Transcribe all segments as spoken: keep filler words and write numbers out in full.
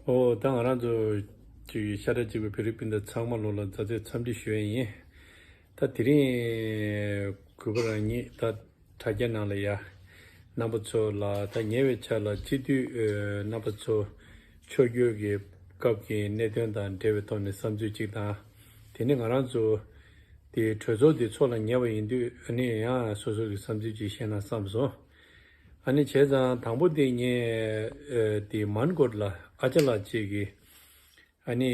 ཨོ་ད་ང་རང་ཚོ་ཅིག་ཤ་ཁྲག་གཅིག་པའི་བོད་རིགས་སྤུན་ཟླ་ཚང་མ་ལོ་ལ་མཛའ་བརྩེ་འཚམས་འདྲི་ཞུ་ཡ་ཡིན། ད་དེ་རིང་གུས་པ་རང་ཉིད་ད་དྲ་རྒྱ་ནང་ལ་ཡ་རྣམ་པ་ཚོ་ལ་ད་ཉེ་བའི་ཆར་ལ་སྤྱི་འཐུས་ཨ་རྣམ་པ་ཚོ་ཕྱོགས་བསྐྱོད་ཀྱི་སྐབས་ཀྱི་གནད་དོན་དང་འབྲེལ་བའི་ཐོག་ནས་བསམ་ཚུལ་གཅིག་དང་། དེ་ནས་ང་རང་ཚོ་དེ་གྲོས་ཚོགས་དེ་ཚོགས་ལ་ཉེ་བ་ཡིན་དུས་ཨ་ནི་ཡང་སོ་སོ་གི་བསམ་ཚུལ་ཅིག་བཤད་ན་བསམ་སོང་། ཨ་ནི་བྱས་ཙང་དང་པོ་དེ་ངས་ཨ་དེ་མན་གོར་ལ་ཨ་ཅག་ལགས་གཅིག་གིས་ཨ་ནི་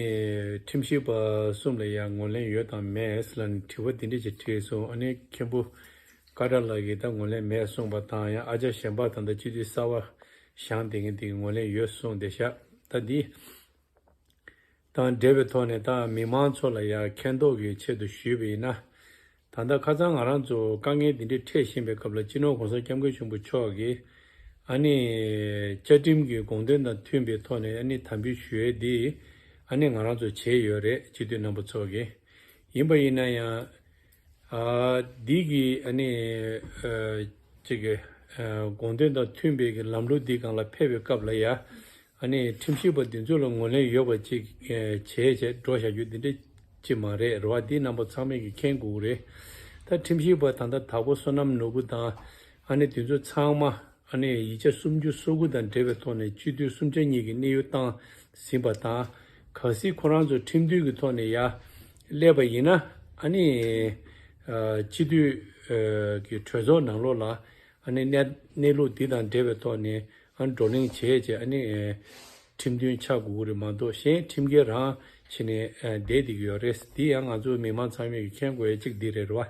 ཁྲིམས་ཞིབ་པ་གསུམ་ལ་ཡང་ངོས་ལེན་ཡོད་དམ་མེད་ལབ་ནས་དྲི་བ་དེ་འདྲ་ཅིག་དྲིས་སོང་། ཨ་ནི་མཁན་པོ་ཀ་ཏྲ་ལགས་ཀྱིས་ད་ངོས་ལེན་མེད་གསུངས་པ་དང་ཡང་ཨ་ཅག་གཞན་པ་ད་ལྟ་སྤྱི་འཐུས་གསར་པ་བཞེངས་བསྡད་མཁན་དེ་གིས་ངོས་ལེན་ཡོད་གསུངས་བསྡད་ཤག་ད་འདི་དང་འབྲེལ་བའི་ཐོག་ནས་ད་མི་མང་ཚོ་ལ་ཡང་མཁྱེན་རྟོགས་ཀྱི་ཆེད་དུ་ཞུས་པ་ཡིན་ན། ད་ལྟ་ཁ་སང་ང་རང་ཚོ་དཀའ་ངལ་འདི་འདྲའི་འཕྲད་བཞིན་པའི་སྐབས་ལ་སྤྱི་ནོར་གོང་ས་སྐྱབས་མགོན་ཆེན་པོ་མཆོག་གིས་ཨ་ནི་བཅའ་ཁྲིམས་ཀྱི་དགོངས་དོན་དང་མཐུན་པའི་ཐོག་ནས་ཨ་ནི་དམ་འབུལ་ཞུ་ཡས་འདི་ཨ་ནི་ང་རང་ཚོ་བྱས་ཡོད་རེད། སྤྱི་འཐུས་རྣམ་པ་ཚོ་གིས་ཡིན་པ་ཡིན་ན་ཡང་ཨ་འདི་གི་ཨ་ནི་ཨ་ཅིག་གི་ཨ་དགོངས་དོན་དང་མཐུན་པའི་གི་ལམ་ལུགས་འདི་སྒང་ལ་ཕེབས་པའི་སྐབས་ལ་ཡ། ཨ་ནི་ཁྲིམས་ཞིབ་པ་འདི་ཚོ་ལ་ངོས་ལེན་ཡོད་པ་ཅིག་ཨེ་བྱས་བྱས་འགྲོ་བཞག་རྒྱུ་འདི་འདྲ་ཅིག་མ་རེད། རེད་བ། འདི་རྣམ་པ་ཚང་མས་ཀྱིས་མཁྱེན་དགོས་ཀྱི་རེད། ད་ཁྲིམས་ཞིབ་པ་ད་ལྟ་དྭགས་པོ་བསོད་ནམས་ནོར་བུ་དང་ཨ་ནི་དེ་ཚོ་ཚང་མ་ཨ་ནི་ཡིག་ཆ་སུམ་ཅུ་སོ་དགུ་དང་འབྲེལ་བའི་ཐོག་ནས་སྤྱི་འཐུས་གསུམ་ཆ་གཉིས་ཀྱི་གནས་ཡུལ་བཏང་ཟིན་པ་དང་། གལ་སྲིད་ཁོ་རང་ཚོ་ཁྲིམས་མཐུན་གྱི་ཐོག་ནས་ཡར་སླེབས་པ་ཡིན་ན་ཨ་ནི་ཨ་སྤྱི་འཐུས་ཨ་གི་གྲོས་ཚོགས་ནང་ལོགས་ལ། ཨ་ནི་གནས་གནས་ལུགས་འདི་དང་འབྲེལ་བའི་ཐོག་ནས་ཨ་བགྲོ་གླེང་བྱས་བྱས་ཨ་ནི་ཨེ་ཁྲིམས་མཐུན་ཆགས་དགོས་ཀྱི་རེད་མ་གཏོགས་གཞན་ཁྲིམས་འགལ་རང་བྱས་ནས་ཨེ་བསྡད་བསྡད་ཀྱི་ཡོད་རེད། འདི་ཡང་ང་ཚོ་མི་མང་ཚང་མས་ཀྱིས་མཁྱེན་དགོས་ཡ་གཅིག་འདི་རེད་རེད་བ།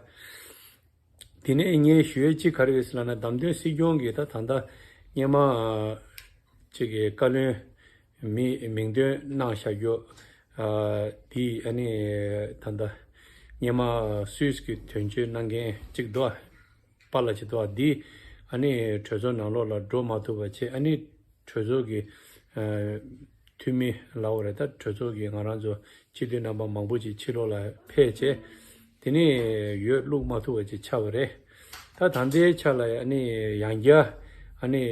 དེ་ནས་ངས་ཞུ་ཡ་གཅིག་ག་རེ་ཡོད་ཟེར་ལབ་ན། བདམས་ཐོན་སྲིད་སྐྱོང་གི་ད་ད་ལྟ་སྔོན་མ་ཨ་གཅིག་གི་བཀའ་བློན་མི་མིང་འདོན་གནང་བཞག་རྒྱུ་ཨ་འདི་ཨ་ནི་ད་ལྟ་སྔོན་མ་སུད་སི་གི་དོན་གཅོད་གནང་མཁན་གཅིག་འདུག་ཨ། པཱ་ལགས་ཅིག་འདུག་ཨ། འདི་ཨ་ནི་གྲོས་ཚོགས་ནང་ལོགས་ལ་འགྲོ་མ་ཐུབ་པ་བྱས། ཨ་ནི་གྲོས་ཚོགས་ཀྱི་ཨ་འཐུས་མི་ལབ་དགོས་རེད། ད་གྲོས་ཚོགས་ཀྱི་ང་རང་ཚོ་སྤྱི་འཐུས་རྣམ་པ་མང་པོ་ཅིག་ཕྱི་ལོགས་ལ་ཕེབས་བྱས། དེ་ནས་ཡོད་བླུག་མ་ཐུབ་པ་ཅིག་ཆགས་པ་རེད། ད་ད་ལྟའི་ཆ་ལ་ཨ་ནི་ཡང་བསྐྱར་ཨ་ནི་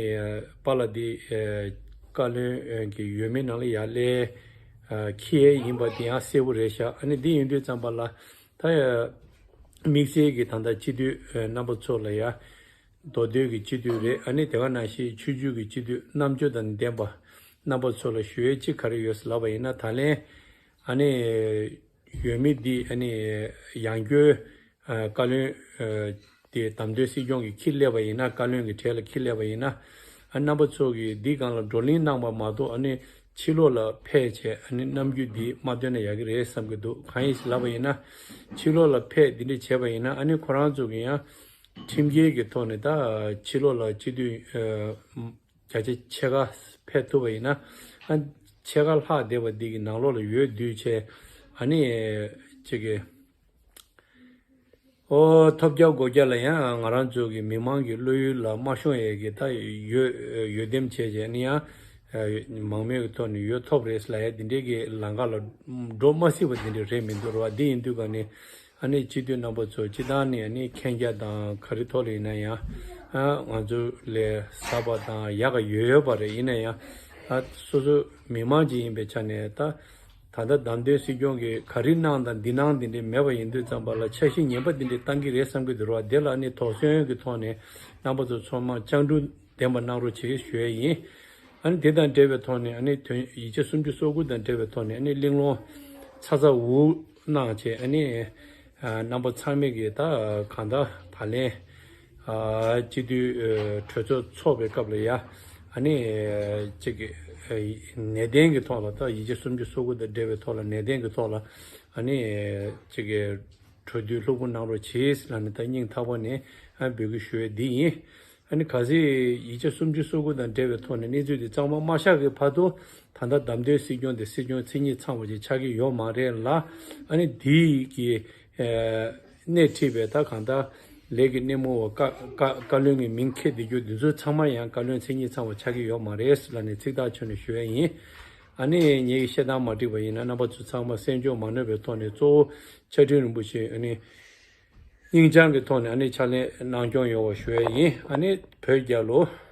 པཱ་ལགས་འདི་ཨ་བཀའ་བློན་གྱི་འོས་མི་ནང་ལ་ཡར་སླེབས་ཨ་འཁྱེར་ཡས་ཡིན་པ་དེ་ཡང་གསལ་པོ་རེད་ཤག་ཨ་ནི་འདི་ཡིན་དུས་ཙམ་པ་ལ་ད་ཡ་དམིགས་བསལ་གྱི་ད་ལྟ་སྤྱི་འཐུས་ཨ་རྣམ་པ་ཚོ་ལ་ཡ། མདོ་སྟོད་ཀྱི་སྤྱི་འཐུས་རེད། ཨ་ནི་དེ་ག་ནང་བཞིན་ཆོས་བརྒྱུད་ཀྱི་སྤྱི་འཐུས་རྣམ་དཔྱོད་དང་ལྡན་པ་རྣམ་པ་ཚོ་ལ་ཞུ་ཡས་གཅིག་ག་རེ་ཡོད་ལབ་པ་ཡིན་ན། ད་ལན་ཨ་ནི་འོས་མི་འདི་ཨ་ནི་ཡང་བསྐྱར་ཨ་བཀའ་བློན་ཨ་དེ་བདམས་ཐོན་སྲིད་སྐྱོང་གིས་འཁྱེར་སླེབས་པ་ཡིན་ན། བཀའ་བློན་གྱི་གྲས་ལ་འཁྱེར་སླེབས་པ་ཡིན་ན། ཨ་རྣམ་པ་ཚོ་གིས་འདི་སྒང་ལ་བགྲོ་གླེང་གནང་བ་མ་གཏོགས་ཨ་ནི་ཕྱི་ལོགས་ལ་ཕེབས་བྱས་ཨ་ནི་རྣམ་འགྱུར་འདི་མ་སྟོན་ན་ཡག་གི་རེད་བསམ་གྱི་འདུག་གང་ཡིན་ལབ་པ་ཡིན་ན། ཕྱི་ལོགས་ལ་ཕེབས་འདི་འདྲ་བྱས་པ་ཡིན་ན་ཨ་ནི་ཁོ་རང་ཚོ་གིས་ཡང་ཁྲིམས་འགལ་གྱི་ཐོག་ནས་ད་ཕྱི་ལོགས་ལ་སྤྱི་འཐུས་ཨ་བརྒྱ་ཆ་ཕྱེད་ཀ་ཕེབས་ཐུབ་པ་ཡིན་ན། ཨ་ཕྱེད་ཀ་ལྷག་བསྡད་པ་འདི་གི་ནང་ལོགས་ལ་ཡོད་དུས་བྱས་ཨ་ནི་ཅིག་གི་ཨོ་ཐོབ་རྒྱག་དགོས་རྒྱག་ལ་ཡང་ང་རང་ཚོ་གི་མི་མང་གི་བློ་ཡུལ་ལ་མ་ཤོང་ཡས་ཀྱི་ད་ཡོད་ཡོད་དེམ་བྱས་བྱས་ནི་ཡང་མང་མོས་ཀྱི་ཐོག་ནས་ཡོད་ཐོབ་རེད་ལབ་ཡ་འདི་འདྲའི་གི་ལམ་ཁ་ལ་འགྲོ་མ་སྲིད་པ་འདི་འདྲ་རེད་མི་འདུག་ར་བ། འདི་ཡིན་དུས་ག་ནི་ཨ་ནི་སྤྱི་འཐུས་རྣམ་པ་ཚོ་སྤྱི་བཏང་ནས་ཨ་ནི་མཁྱེན་རྒྱ་དང་ག་རེ་ཐོག་ལ་ཡིན་ན་ཡང་ཨ་ང་ཚོ་ལས་ཟབ་པ་དང་ཡག་ག་ཡོད་ཡོད་པ་རེད། ཡིན་ན་ཡང་ཨ་སོ་སོ་མི་མང་ཅིག་ཡིན་པའི་ཆ་ནས་ད། ད་ལྟ་བདམས་ཐོན་སྲིད་སྐྱོང་གིས་ག་རེ་གནང་དང་འདི་གནང་འདི་འདྲ་མེད་པ་ཡིན་དུས་ཙམ་པ་ལ་འཆར་གཞི་ངན་པ་འདི་འདྲ་བཏང་གི་རེད་བསམ་གྱི་འདུག་ར་བ། དེ་ལ་ཨ་ནི་དོགས་ཟོན་གྱི་ཐོག་ནས་རྣམ་པ་ཚོ་ཚང་མ་སྤྱང་གྲུང་ལྡན་པ་གནང་རོགས་བྱེད་ཞུ་ཡས་ཡིན། ཨ་ནི་དེ་དང་འབྲེལ་བའི་ཐོག་ནས་ཨ་ནི་དོན་ཡིག་ཆ་སུམ་ཅུ་སོ་དགུ་དང་འབྲེལ་བའི་ཐོག་ནས་ཨ་ནི་གླེང་སློང་ཚ་ཚ་འུར་འུར་གནང་བྱས་ཨ་ནི་རྣམ་པ་ཚང་མས་ཀྱིས་ད་གང་ལྟར་ད་ལན། ཨ་སྤྱི་འཐུས་ཨ་གྲོས་ཚོགས་ཚོགས་པའི་སྐབས་ལ་ཡ། ཨ་ནི་ཅིག་གི་ཨ་ནན་ཏན་གྱི་ཐོག་ལ་ད་ཡིག་ཆ་སུམ་ཅུ་སོ་དགུ་དང་འབྲེལ་བའི་ཐོག་ལ་ནན་ཏན་གྱི་ཐོག་ལ་ཨ་ནི་ཅིག་གི་གྲོས་བསྡུར་ལྷུག་པོ་གནང་རོགས་གྱིས་ལབ་ནས་ད་སྙིང་ཐག་པ་ནས་ཨ་འབོད་སྐུལ་ཞུ་ཡས་འདི་ཡིན། ཨ་ནི་གལ་སྲིད་ཡིག་ཆ་སུམ་ཅུ་སོ་དགུ་དང་འབྲེལ་བའི་ཐོག་ནས་གནས་ཚུལ་འདི་གཙང་མ་མ་ཤར་གྱི་བར་དུ་ད་ལྟ་བདམས་ཐོན་སྲིད་སྐྱོང་དེ་སྲིད་སྐྱོང་མཚན་ཉིད་ཚང་བ་ཅིག་ཆགས་ཀྱི་ཡོད་མ་རེད་ལ། ཨ་ནི་འདི་གི་ཨ་སྣེ་ཁྲིད་པའི་ད་གང་ལྟར་ལས་ཀྱི་སྣེ་མོ་བ་བཀའ་བཀའ་བཀའ་བློན་གྱི་མིང་འཁྱེར་བསྡད་རྒྱུ་འདི་ཚོ་ཚང་མ་ཡང་བཀའ་བློན་མཚན་ཉིད་ཚང་བ་ཆགས་ཀྱི་ཡོད་མ་རེད་ལབ་ནས་ཚིག་ཐག་ཆོད་ནས་ཞུ་ཡ་ཡིན། ཨ་ནི་ངེད་ཀྱི་བཤད་སྟངས་མ་འགྲིག་པ་ཡིན་ན་རྣམ་པ་ཚོ་ཚང་མ་སེམས་ཕྱོགས་མ་གནོད་པའི་ཐོག་ནས། གཙོ་བོ་ཕྱག་སྤྲུལ་རིན་པོ་ཆེ་ཨ་ནི་སྙིང་བཅངས་ཀྱི་ཐོག་ནས་ཨ་ནི་ཕྱག་ལས་གནང་སྐྱོང་ཡོང་བ་ཞུ་ཡ་ཡིན། ཨ་ནི་བོད་རྒྱལ་ལོ།